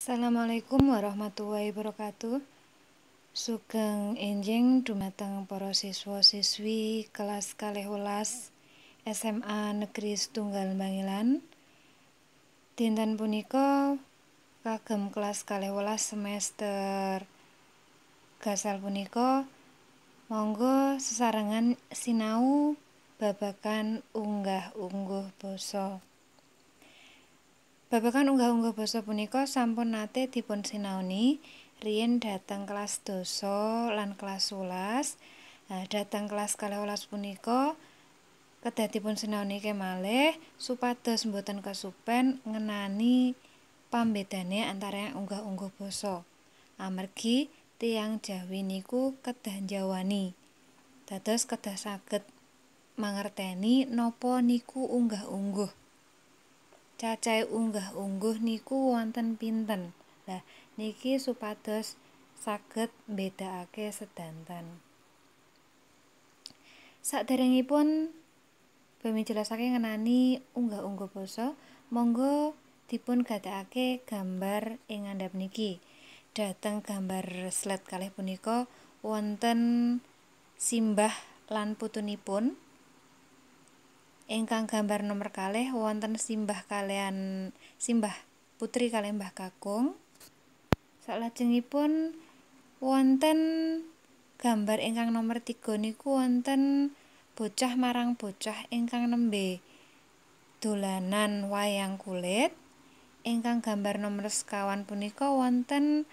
Assalamualaikum warahmatullahi wabarakatuh. Sugeng enjing dumateng para siswa-siswi kelas 12 SMA Negeri Setunggal Bangilan. Dinten punika kagem kelas 12 semester gasal punika monggo sesarengan sinau babagan unggah-ungguh basa. Babagan unggah-ungguh basa punika sampun nate dipun sinaoni riyin dhateng kelas 10 lan kelas 11. Nah, dhateng kelas 12 punika kedah dipun sinaoni kemalih supados mboten kesupen ngenani pambedane antara unggah-ungguh basa. Amargi tiyang Jawi niku kedah njawani. Dados kedah saged mangerteni napa niku unggah-ungguh. Cacahe unggah-ungguh niku wonten pinten. Lah niki supados saged mbedakake sedanten. Saderengipun bami jelasake ngenani unggah-ungguh basa, monggo dipun gadhakake gambar ing ngandhap niki. Dhateng gambar slide kalih punika wonten simbah lan putunipun. Ingkang gambar nomor kalih wonten simbah kalian simbah putri kaliyan Mbah Kakung. Salajengipun wonten gambar ingkang nomor 3 niku wonten bocah marang bocah ingkang nembe dolanan wayang kulit. Ingkang gambar nomor sekawan punika wonten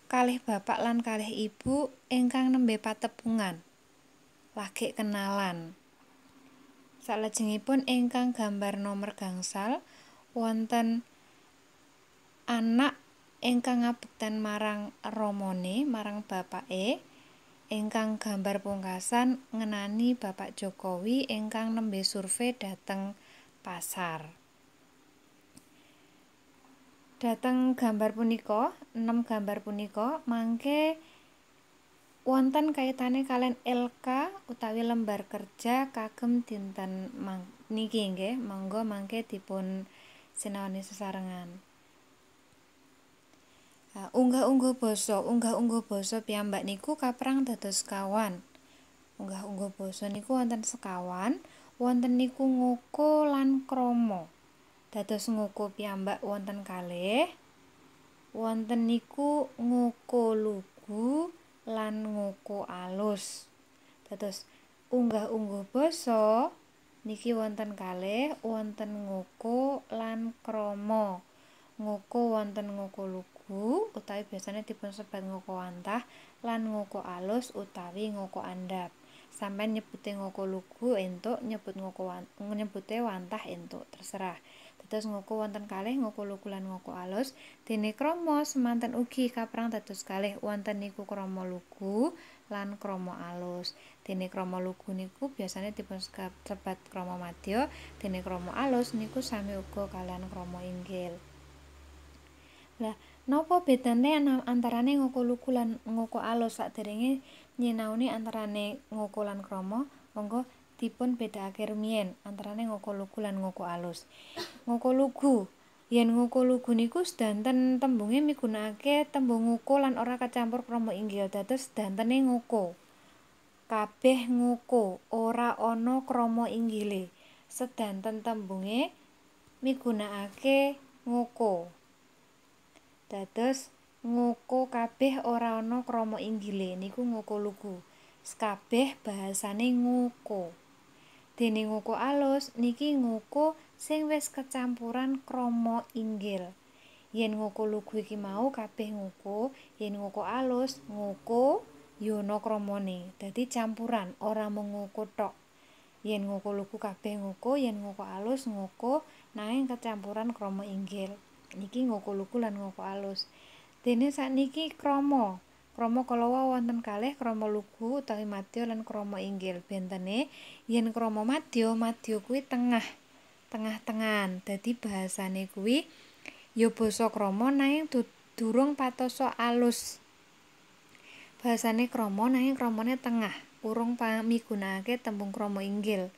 kalih bapak lan kalih ibu ingkang nembe patepungan, lagi kenalan. Salajengipun ingkang gambar nomor gangsal wonten anak ingkang ngabekten marang ramane, marang bapake. Ingkang gambar pungkasan ngenani Bapak Jokowi ingkang nembe survei dhateng pasar. Dhateng gambar punika, 6 gambar punika mangke wonten kaitane kaliyan LK utawi lembar kerja kagem dinten niki nggih, monggo mangke dipun sinaoni sesarengan. Nah, unggah-ungguh basa piyambak niku kaperang dados sekawan. Unggah-ungguh basa niku wonten sekawan, wonten niku ngoko lan krama. Dados ngoko piyambak wonten kalih, wonten niku ngoko lugu lan ngoko alus. Dados unggah-ungguh basa niki wonten kalih, wonten ngoko lan krama. Ngoko wonten ngoko lugu utawi biasane dipun sebat ngoko wantah lan ngoko alus utawi ngoko andhap. Sampeyan nyebute ngoko lugu entuk, nyebut ngoko nyebute wantah entuk, terserah. Dados ngoko wonten kalih, ngoko lugu lan ngoko alus. Dene krama semanten ugi kaperang dados kalih, wonten niku krama lugu lan krama alus. Dene krama lugu niku biasane dipun sebat krama madya, dene krama alus niku sami uga kaliyan krama inggil. Lah, napa bedane antarane ngoko lugu lan ngoko alus? Saderenge nyinaoni antarane ngoko lan krama, monggo dipun bedakake rumiyin antarane ngoko lugu lan ngoko alus. Ngoko lugu, yen ngoko lugu niku sedanten tembunge migunakake tembung ngoko lan ora kecampur krama inggil, dados sedantene ngoko. Kabeh ngoko, ora ana krama inggile. Sedanten tembunge migunakake ngoko. Dados ngoko kabeh ora ana krama inggile niku ngoko lugu. Kabeh bahasane ngoko. Dene ngoko alus niki ngoko sing wis kecampuran krama inggil. Yen ngoko lugu iki mau kabeh ngoko, yen ngoko alus ngoko ya ana kramane. Dadi campuran, ora mung ngoko tok. Yen ngoko lugu kabeh ngoko, yen ngoko alus ngoko nanging kecampuran krama inggil. Niki ngoko lugu lan ngoko alus. Dene sakniki krama. Krama kala wau wonten kalih, krama lugu utawi madya lan krama inggil. Bentene yen krama madya, madya kuwi tengah, tengah-tengahan. Dadi bahasane kuwi ya basa krama nanging durung patosa alus. Bahasane krama nanging kramane tengah, urung migunakake tembung krama inggil.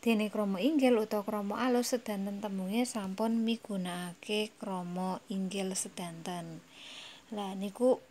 Dene krama inggil utawa krama alus sedanten tembunge sampun migunakake krama inggil sedanten. Lah niku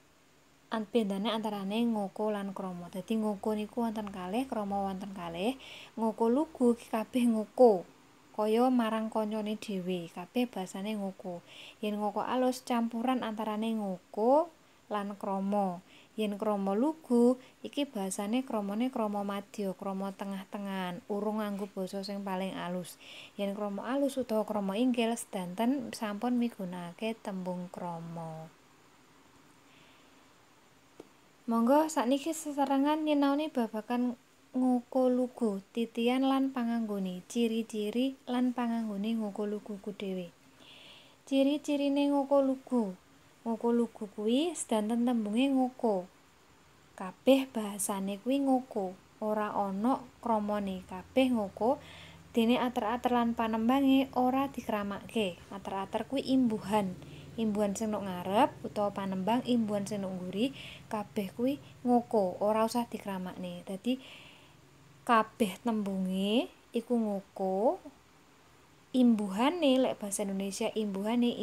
bedane antarane ngoko lan krama. Dadi ngoko niku wonten kalih, krama wonten kalih. Ngoko lugu iki kabeh ngoko, kaya marang kancane dhewe, kabeh basane ngoko. Yen ngoko alus campuran antarane ngoko lan krama. Yen krama lugu iki basane kramane krama madya, krama tengah-tengahan, urung nganggo basa sing paling alus. Yen krama alus utawa krama inggil sedanten sampun migunakake tembung krama. Monggo sakniki sesarengan nyinaoni babagan ngoko lugu, titian lan panganggone, ciri-ciri lan panganggone ngoko lugu ku dhewe. Ciri-cirine ngoko lugu. Ngoko lugu kuwi sedanten tembunge ngoko. Kabeh bahasane kuwi ngoko, ora ana kramane, kabeh ngoko. Dene ater-ater lan panembange ora dikramakke. Ater-ater kuwi imbuhan. Imbuhan sing nok ngarep utawa panembang, imbuhan sing nok mburi, kabeh kuwi ngoko, ora usah dikramakne. Dadi kabeh tembunge iku ngoko, imbuhane lek basa Indonesia imbuhane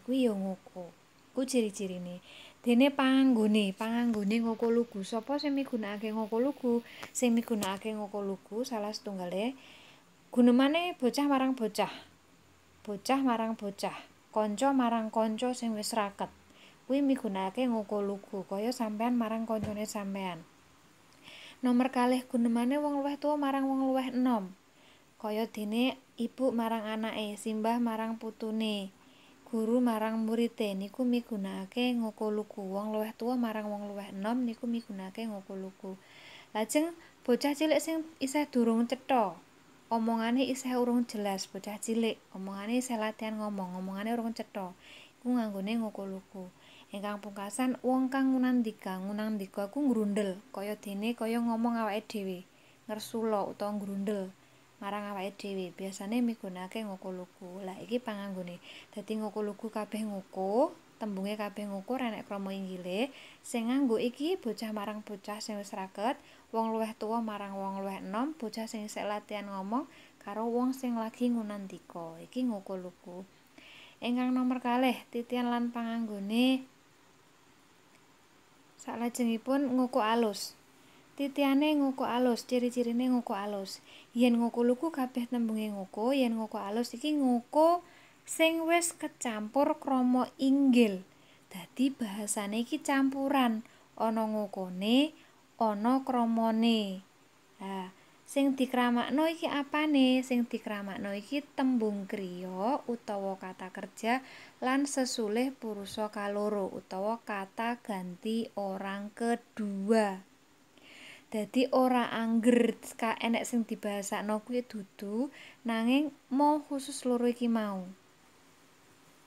kuwi ya ngoko. Ku ciri-cirine. Dene panganggone ngoko lugu. Sapa sing migunakake ngoko lugu? Sing migunakake ngoko lugu salah setunggale gunemane bocah marang bocah. Bocah marang bocah, kanca marang kanca sing wis raket. Kuwi migunakake ngoko lugu, kaya sampean marang kancane sampean. Nomor kalih gunemane wong luwih tuwa marang wong luwih enom. Kaya dene ibu marang anake, simbah marang putune, guru marang murite niku migunakake ngoko lugu. Wong luwih tuwa marang wong luwih enom niku migunakake ngoko lugu. Lajeng bocah cilik sing isih durung cetha, omongane isih urung jelas, bocah cilik omongane isih latihan ngomong, omongane urung cetha, iku nganggone ngoko lugu. Ingkang pungkasan wong kang ngunandika ku ngrundel, kaya dene kaya ngomong awake dhewe, ngersula utawa ngrundel marang awake dhewe, biasane migunakake ngoko lugu. Lah iki panganggone. Dadi ngoko lugu kabeh ngoko, tembunge kabeh ngoko, ora enek krama inggile. Sing nganggo iki bocah marang bocah sing wis raket, wong luwih tuwa marang wong luwih enom, bocah sing isih latihan ngomong karo wong sing lagi ngunandika. Iki ngoko lugu. Ingkang nomor kalih, titian lan panganggone saklajengipun ngoko alus. Titiane ngoko alus, ciri-cirine ngoko alus. Yen ngoko lugu kabeh tembunge ngoko, yen ngoko alus iki ngoko sing wis kecampur krama inggil. Dadi bahasane iki campuran, ana ngokone, ana kramane. Nah, sing dikramakno iki apane? Sing dikramakno iki tembung kriya utawa kata kerja lan sesulih purusa kaloro utawa kata ganti orang kedua. Dadi ora angger enek sing dibahasakno kuwi dudu, nanging mau khusus loro iki mau.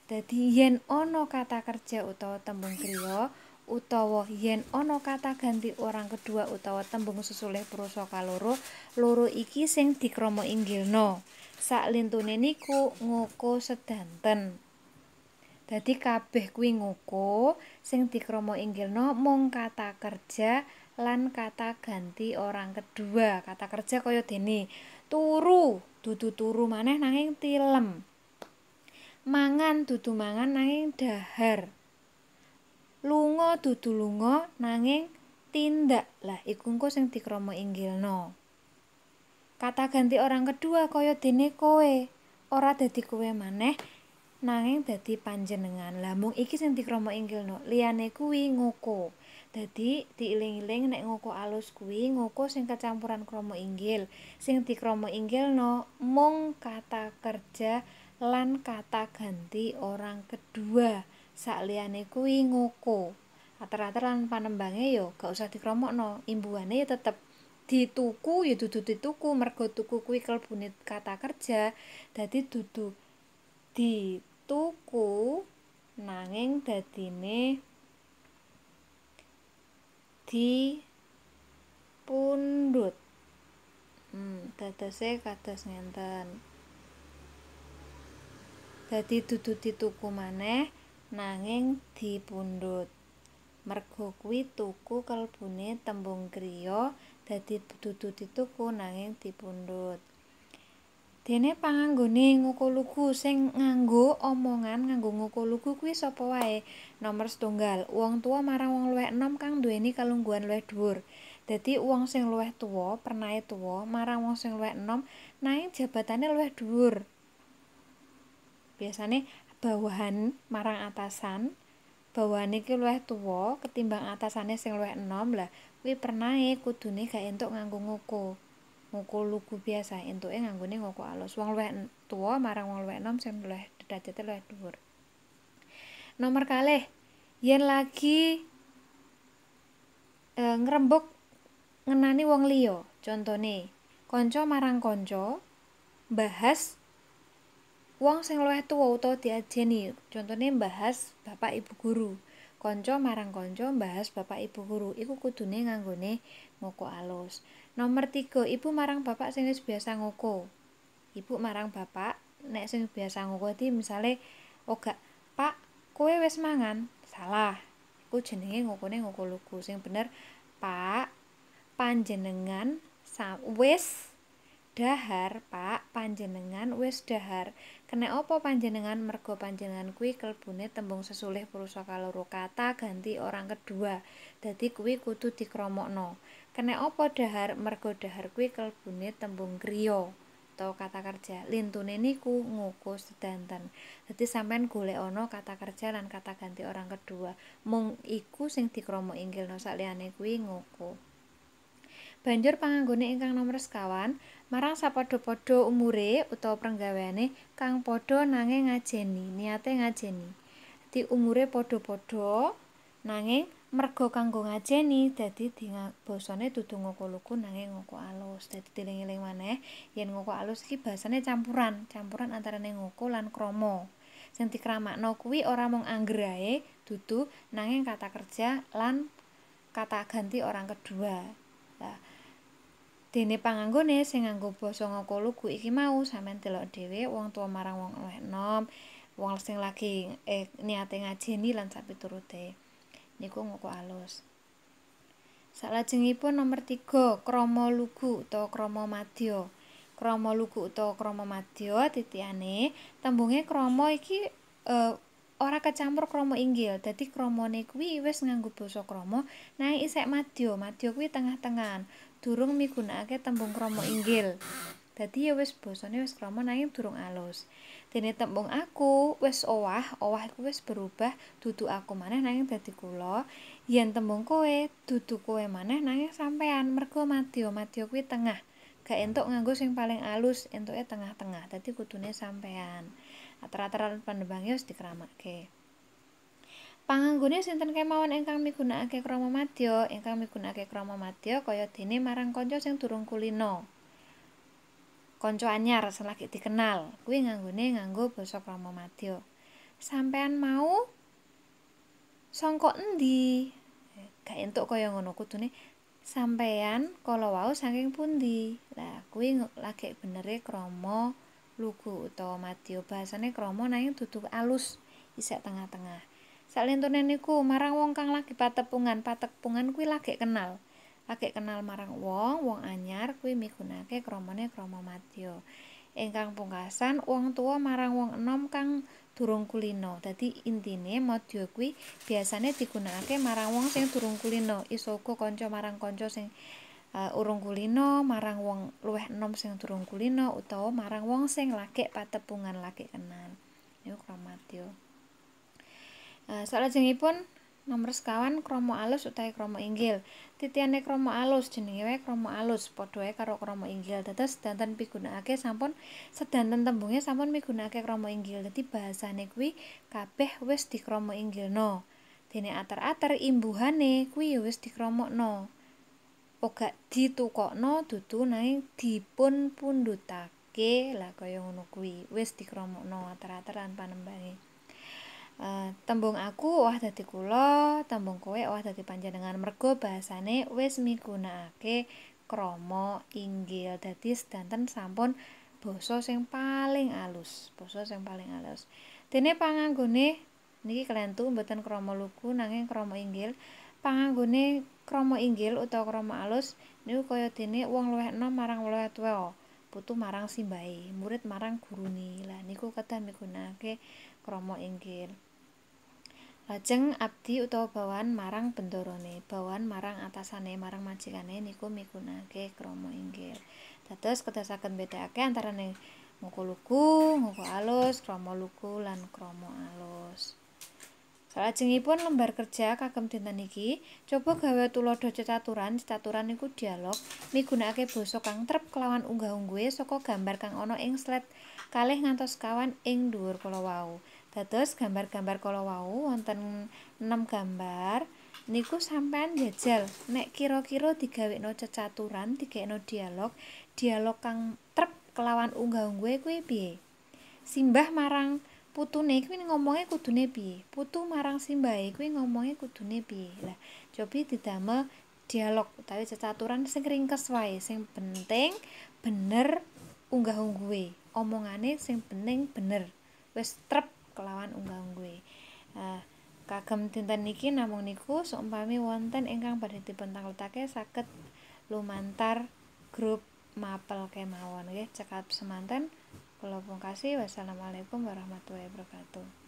Dadi yen ana kata kerja utawa tembung kriya utawa yen ana kata ganti orang kedua utawa tembung sesulih purusa kaloro, loro iki sing dikrama inggilno. Saklintune niku ngoko sedanten. Dadi kabeh kuwi ngoko, sing dikrama inggilno mung kata kerja lan kata ganti orang kedua. Kata kerja kaya dene turu, dudu turu maneh nanging tilem. Mangan dudu mangan nanging dahar. Lunga dudu lunga nanging tindak. Lah iku engko sing dikrama inggilno. Kata ganti orang kedua kaya dene kowe, ora dadi kowe maneh nanging dadi panjenengan. Lah mung iki sing dikrama inggilno, liyane kuwi ngoko. Dadi diiling-iling nek ngoko alus kuwi ngoko sing kecampuran krama inggil. Sing dikrama inggilno mung kata kerja lan kata ganti orang kedua. Sakliyane kuwi ngoko. Ater-ater lan panembange yo gak usah dikromokno, imbuhane ya tetep dituku ya dudu dituku, mergo tuku kuwi kelbune kata kerja. Dadi dudu dituku nanging dadine dipundhut. Dadose kados ngenten. Dadi dudu dituku maneh nanging dipundhut. Mergo kuwi tuku kelbune tembung kriya, dadi dudu dituku nanging dipundhut. Dene panganggone ngoko lugu sing nganggo omongan nganggo ngoko lugu kuwi sapa wae? Nomor setunggal, wong tuwa marang wong luwih enom kang duweni kalungguhan luwih dhuwur. Dadi wong sing luwih tuwa, pernahe tuwa marang wong sing luwih enom nanging jabatane luwih dhuwur. Biasane bawahan marang atasan, bawahane iki luwih tuwa ketimbang atasane sing luwih enom. Lah kuwi pernahe kudune gak entuk nganggo ngoko. Ngoko lugu biasa, entuke nganggone ngoko alus. Wong luwih tuwa marang wong luwih enom sing luwih derajate luwih dhuwur. Nomor kalih, yen lagi ngrembug ngenani wong liya, contone kanca marang kanca bahas wong sing luwih tuwa utawa diajeni, contone bahas bapak ibu guru. Kanca marang kanca bahas bapak ibu guru, iku kudune nganggone ngoko alus. Nomor 3, ibu marang bapak sing wis biasa ngoko. Ibu marang bapak nek sing biasa ngoko iki misale ora, "Pak, kowe wis mangan?" Salah. Iku jenenge ngokone ngoko lugu. Sing bener, "Pak, panjenengan wis dahar, Pak, panjenengan wis dahar." Kena apa panjenengan? Mergo panjenengan kuwi kelbune tembung sesulih purusa kaloro, kata ganti orang kedua. Dadi kuwi kudu dikromokno. Kena apa dahar? Mergo dahar kuwi kelbune tembung kriya utawa kata kerja. Lintune niku ngoko sedanten. Dadi sampean golek ana kata kerja lan kata ganti orang kedua. Mung iku sing dikromo inggilno, saliyane kuwi ngoko. Banjur panganggone ingkang nomor sekawan, marang sapadha-padha umure utawa prenggaweane kang padha nanging ngajeni, niate ngajeni. Dadi umure padha-padha nanging merga kanggo ngajeni dadi basane dudu ngoko lugu nanging ngoko alus. Dadi dieling-eling maneh yen ngoko alus iki basane campuran, campuran antarane ngoko lan krama. Sing dikramakno kuwi ora mung angger ae dudu nanging kata kerja lan kata ganti orang kedua. Lah dene panganggone sing nganggo basa ngoko lugu iki mau sampean delok dhewe, wong tuwa marang wong luwih enom, wong sing lagi niate ngajeni lan sapiturute. Niku ngoko alus. Salajengipun nomor 3, krama lugu utawa krama madya. Krama lugu utawa krama madya titiane tembunge krama iki ora kecampur krama inggil. Dadi kramane kuwi wis nganggo basa krama nanging isih madya. Madya kuwi tengah-tengahan. Durung migunakake tembung krama inggil. Dadi ya wis basane wis krama nanging durung alus. Dene tembung aku wis owah, owah iku wis berubah dudu aku maneh nanging dadi kula. Yen tembung kowe dudu kowe maneh nanging sampean, mergo madya, madya kuwi tengah. Gak entuk nganggo sing paling alus, entuke tengah-tengah. Dadi kudune sampean. Ater-ateran panembange wis dikramake. Panganggone sinten kemawon ingkang migunakake krama madya? Ingkang migunakake krama madya kaya dene marang kanca sing durung kulino. Kanca anyar sing lagi dikenal, kuwi nganggone nganggo basa krama madya. Sampean mau sangka endi? Gak entuk kaya ngono, kudune sampean kala wau saking pundi? Lah kuwi lagi benere krama lugu utawa madya. Bahasane krama nanging dudu alus, isih tengah-tengah. Salintune niku marang wong kang lagi patepungan, patepungan kuwi lagi kenal. Lagi kenal marang wong, wong anyar kuwi migunakake kramane krama madya. Ingkang pungkasan wong tuwa marang wong enom kang durung kulino. Dadi intine madya kuwi biasane digunakake marang wong sing durung kulino. Iso uga kanca marang kanca sing urung kulino, marang wong luwih enom sing durung kulino utawa marang wong sing lagi patepungan, lagi kenal. Niku krama madya. Salajengipun nomor sekawan krama alus utawi krama inggil. Titiane krama alus jenenge wae krama alus, padha wae karo krama inggil. Dados sedanten pigunakake sampun sedanten tembunge sampun migunakake krama inggil. Dadi bahasane kuwi kabeh wis dikrama inggilno. Dene ater-ater imbuhane kuwi ya wis dikromokno. Ora ditukokno dudu nanging dipun pundhutake. Lah kaya ngono kuwi wis dikromokno ater-ater lan panembange. Tembung aku owah dadi kula, tembung kowe owah dadi panjenengan, mergo bahasane wis migunakake krama inggil. Dadi sedanten sampun basa sing paling alus, basa sing paling alus. Dene panganggone niki kelentu mboten krama lugu nanging krama inggil. Panganggone krama inggil utawa krama alus niku kaya dene wong luwih enom marang luwih tuwa. Putu marang simbahe, murid marang gurune. Lah niku kedah migunakake krama inggil. Lajeng abdi utawa bawahan marang bendorone, bawahan marang atasane, marang majikane niku migunakake krama inggil. Dados kedah saged mbedakake antarane ngoko lugu, ngoko alus, krama lugu lan krama alus. Salajengipun lembar kerja kagem dinten iki, coba gawe tuladha cecaturan. Cecaturan niku dialog migunakake basa kang trep kelawan unggah-ungguhe saka gambar kang ana ing slide 2 ngantos 4 ing dhuwur kala wau. Dados gambar-gambar kala wau wonten 6 gambar niku sampean jajal nek kira-kira digawekno cecaturan, digawekno dialog, dialog kang trep kelawan unggah-ungguhe kuwi piye? Simbah marang putune kuwi ngomonge kudune piye? Putu marang simbahe kuwi ngomonge kudune piye? Lah, cobi didamel dialog utawi cecaturan sing ringkes wae, sing penting bener unggah-ungguhe, omongane sing penting bener. Wis trep kelawan unggah-ungguhe. Kagem dinten niki namung niku, saumpami wonten ingkang badhe dipun tangletake saged lumantar grup mapel kemawon nggih. Cekap semanten. Kula pungkasi, wassalamualaikum warahmatullahi wabarakatuh.